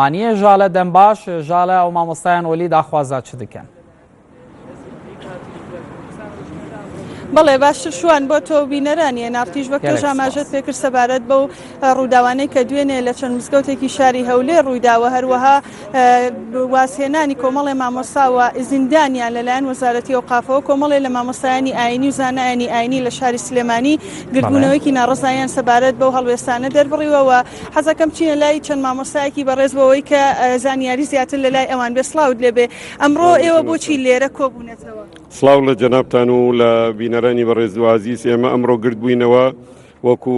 سلێمانیە ژالە دەمباش ژالە ئەو مامۆستایان وەلی داخوازا چ دکەن؟ بەڵێ باشتر شوان بۆ تۆ بینەرانی ناڕتیش وەک تۆش ئاماژەت پێکرد سەبارەت بەو ڕووداوانەی کە دوێنێ لە چەند مزگەوتێکی شاری هەولێر ڕوویداوە هەروەها وازهێنانی کۆمەڵێ مامۆستا و زیندانیان لەلایەن وەزارەتی ئەوقافەوە کۆمەڵێ لە مامۆستایانی ئاینی و زانایانی ئاینی لە شاری سلێمانی گردبوونەوەیەکی ناڕەزاییان سەبارەت بەو هەڵوێستانە دەربڕیوە و حەزەکەم بچینە لای چەند مامۆستایەکی بەڕێز بۆ ئەوەی کە زانیاری زیاتر لە لای ئەوان بێ سڵاوت لێبێ ئەمڕۆ ئێوە بۆچی لێرە کۆبوونەتەوە؟ سڵاو لە جەنابتان و لە بینەرانی بەڕێز و ئازیز ئێمە ئەمڕۆ گردبووینەوە وەکو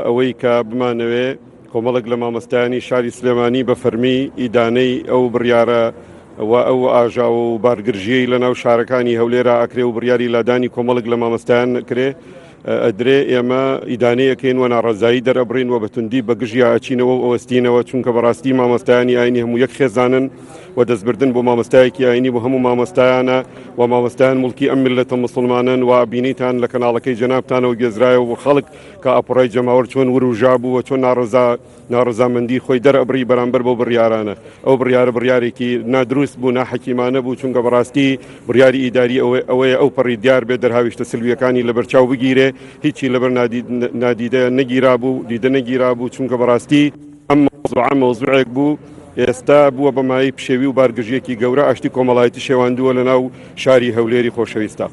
ئەوەی کە بمانەوێ کۆمەڵێک لە مامۆستایانی شاری سلێمانی بە فەرمی ئیدانەی ئەو بڕیارە و ئەو ئاژاوە و بارگرژیەی لە ناو شارەکانی هەولێرا ئەکرێ و بڕیاری لادانی کۆمەڵێک لە مامۆستایان کرێ ئەدرێ ئێمە ئیدانەی ئەکەین و ناڕەزایی دەرئەبڕین و بە توندی بە گژیا ئەچینەوە و ئەوەستینەوە چونکە بەڕاستی مامۆستایانی ئاینی هەموو یەک خێزانن و دەستبردن بۆ مامۆستایەکی ئاینی بۆ هەموو مامۆستایانە و مامۆستایان موڵکی ئەم میللەتە موسڵمانەن و بینیتان لە کەناڵەکەی جەنابتانەوە گوێزرایەوە بۆ خەڵک کە ئاپۆرای جەماوەر چۆن وروژا بوو و چۆن ناڕەزا ناڕەزامەندی خۆی دەرئەبڕی بەرامبەر بەو بڕیارانە. ئەو بڕیارە بڕیارێکی نادروست بوو، ناحەکیمانە بوو، چونکە بەڕاستی بڕیاری ئیداری ئەوەیە ئەو پەڕی دیار بێت دەرهاویشتە سلبییەکانی لەبەرچاو بگیرێ، هیچی لەبەر نادیدە نەگیرابوو، دیدە نەگیرابوو، چونکە بەڕاستی ئەم مەوزوعە مەوزوعێک بوو ئێستا بووە بە مایەی پشێوی و بارگرژییەکی گەورە، ئاشتی کۆمەڵایەتی شێواندووە لەناو شاری هەولێری خۆشەویستا.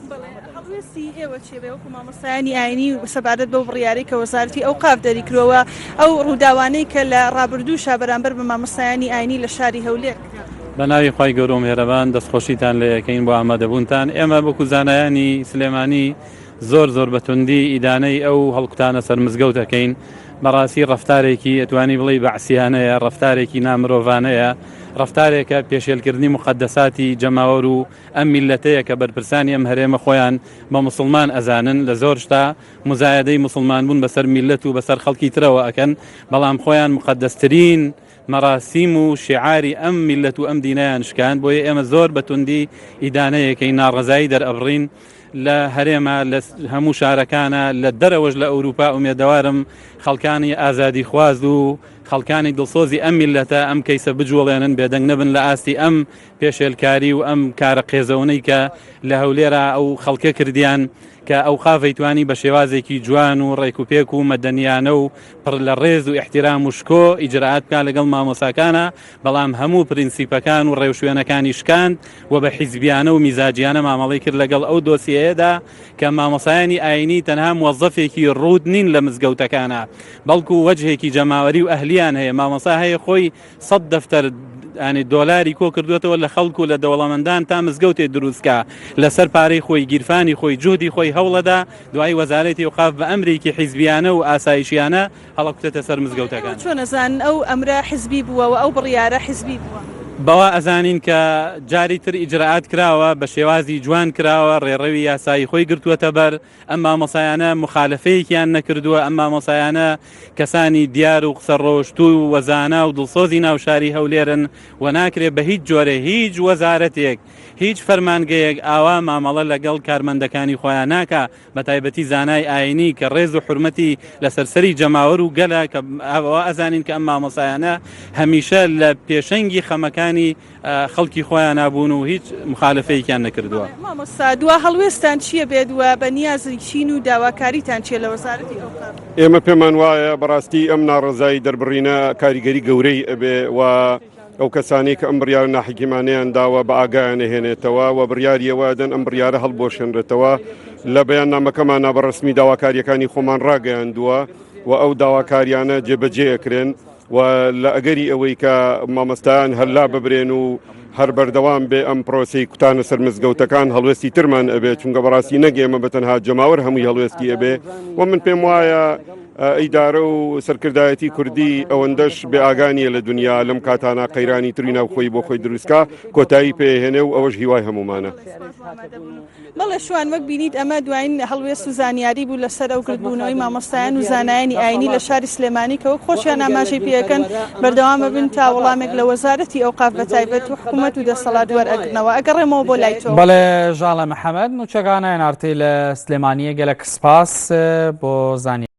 هەڵوێستی ئێوە چیە بێ وەکو مامۆستایانی ئاینی سەبارەت بەو بڕیارەی کە وەزارەتی ئەوقاف دەریکردووە و ئەو ڕووداوانەی کە لە ڕابردووشا بەرامبەر بە مامۆستایانی ئاینی لە شاری هەولێر کرا؟ بە ناوی خوای گەورە و میهرەبان دەستخۆشیتان لێ ئەکەین بۆ ئامادەبوونتان ئێمە وەکو زانایانی سلێمانی زۆر زۆر بە توندی ئیدانەی ئەو هەڵکوتانە سەر مزگەوت ئەکەین بەڕاستی ڕەفتارێکی ئەتوانی بڵێی بەعسیانەیە ڕەفتارێکی نامرۆڤانەیە ڕەفتارێکە پێشێلکردنی موقەدەساتی جەماوەر و ئەم میللەتەیە کە بەرپرسانی ئەم هەرێمە خۆیان بە موسڵمان ئەزانن لە زۆر شتا موزایەدەی موسڵمان بوون بەسەر میللەت و بەسەر خەڵکی ترەوە ئەکەن بەڵام خۆیان موقەدەسترین مەراسیم و شیعاری ئەم میللەت و ئەم دینەیان شکاند بۆیە ئێمە زۆر بە توندی ئیدانەیەکەین ناڕەزایی دەرئەبڕین لە هەرێمە لە هەموو شارەکانە لە دەرەوەش لە ئەوروپا ئومێدەوارم خەڵکانی ئازادیخواز و خەڵکانی دڵسۆزی ئەم میللەتە ئەم کەیسە بجوڵێنن بێدەنگ نەبن لە ئاستی ئەم پێشێلکاری و ئەم کارە قێزەونەی کە لە هەولێرا ئەو خەڵکە کردیان کە ئەوقاف ئەیتوانی بە شێوازێکی جوان و ڕێک و پێک و مەدەنیانە و پڕ لە ڕێز و ئیحتیرام و شکۆ ئیجرائات بکا لەگەڵ مامۆساکانا بەڵام هەموو پرینسیپەکان و ڕێوشوێنەکانی شکاند و بە حیزبیانە و میزاجیانە مامەڵەی کرد لەگەڵ ئەو دۆسیەیەدا کە مامۆسایانی ئاینی تەنها موەزەفێکی ڕووت نین لە مزگەوتەکانا بەڵکو وەجهێکی جەماوەری و ئەهلیان هەیە مامۆسا هەیە خۆی سەت دەفتەر یانی دۆلاری کۆ کردوێتەوە لە خەڵک و لە دەوڵەمەندان تا مزگەوتێ دروستکا لەسەر پارەی خۆی گیرفانی خۆی جوهدی خۆی هەوڵەدا دوای وەزارەتی ئەوقاف بە ئەمرێکی حیزبیانە و ئاسایشیانە هەڵەکوتێتە سەر مزگەوتەکان. ئێوە چۆن ئەزانن ئەو ئەمرە حیزبی بووە و ئەو بڕیارە حیزبی بووە؟ بەوە ئەزانین کە جاری تر ئیجرائات کراوە بە شێوازی جوان کراوە ڕێڕەوی یاسایی خۆی گرتووەتە بەر ئەم مامۆسایانە موخالەفەیەکیان نەکردووە، ئەم مامۆسایانە کەسانی دیار و قسە ڕۆشتوو و زانا و دڵسۆزی ناو شاری هەولێرن و ناکرێ بە هیچ جۆرێ هیچ وەزارەتێک هیچ فەرمانگەیەک ئاوا مامەڵە لەگەڵ کارمەندەکانی خۆیان ناکا بە تایبەتی زانای ئاینی کە ڕێز و حورمەتی لەسەر سەری جەماوەر و گەلە کە ئەوە ئەزانین کە ئەم مامۆسایانە هەمیشە لە پێشەنگی خەمەکانی خەڵکی خۆیانا بوون و هیچ مخالفەیەکیان نەکردووە. مامۆستا دوا هەڵوێستان چیە بێت و بە نیازی چین و داواکاریتان چیە لە وەزارەتی ئەوقاف؟ ئێمە پێمان وایە بەڕاستی ئەم ناڕەزایی دەربڕینە کاریگەری گەورەی ئەبێ و ئەو کەسانەی کە ئەم بڕیارە ناحەکیمانەیان داوە بە ئاگایان ئەهێنێتەوە و بڕیاری ئەوە ئەدەن ئەم بڕیارە هەڵبوەشێنرێتەوە. لە بەیاننامەکەمانا بە ڕەسمی داواکارییەکانی خۆمان ڕاگەیاندووە و ئەو داواکاریانە جێبەجێ ئەکرێن. و لە ئەگەری ئەوەی کە مامۆستایان هەر لا ببرێن و هەر بەردەوام بێ ئەم پرۆسەی کوتانە سەر مزگەوتەکان هەڵوێستی ترمان ئەبێ چونکە بەڕاستی نەک ئێمە بە تەنها جەماوەر هەمووی هەڵوێستی ئەبێ و من پێم وایە ئیدارە و سەرکردایەتی کوردی ئەوەندەش بێ ئاگا نییە لە دنیا لەم کاتانە قەیرانی تری ناوخۆی بۆ خۆی دروستکا کۆتایی پێهێنێ و ئەوەش هیوای هەمومانە. بەڵێ شوان وەک بینیت ئەمە دواین هەڵوێست و زانیاری بوو لەسەر ئەو گردبوونەوەی مامۆستایان و زانایانی ئاینی لە شاری سلێمانی کە وەک خۆشیان ئاماژەی پێەکەن بەردەوام ئەبن تا وەڵامێک لە وەزارەتی ئەوقاف بە تایبەت و حکوومەت و دەسەڵات وەرئەگرنەوە ئەگەڕێمەوە بۆ لای تۆ. بەڵێ ژاڵە محەمەد نوچەگانە ئێن ئاڕ تی لە سلێمانیە گەلەک سپاس بۆ زانیاری.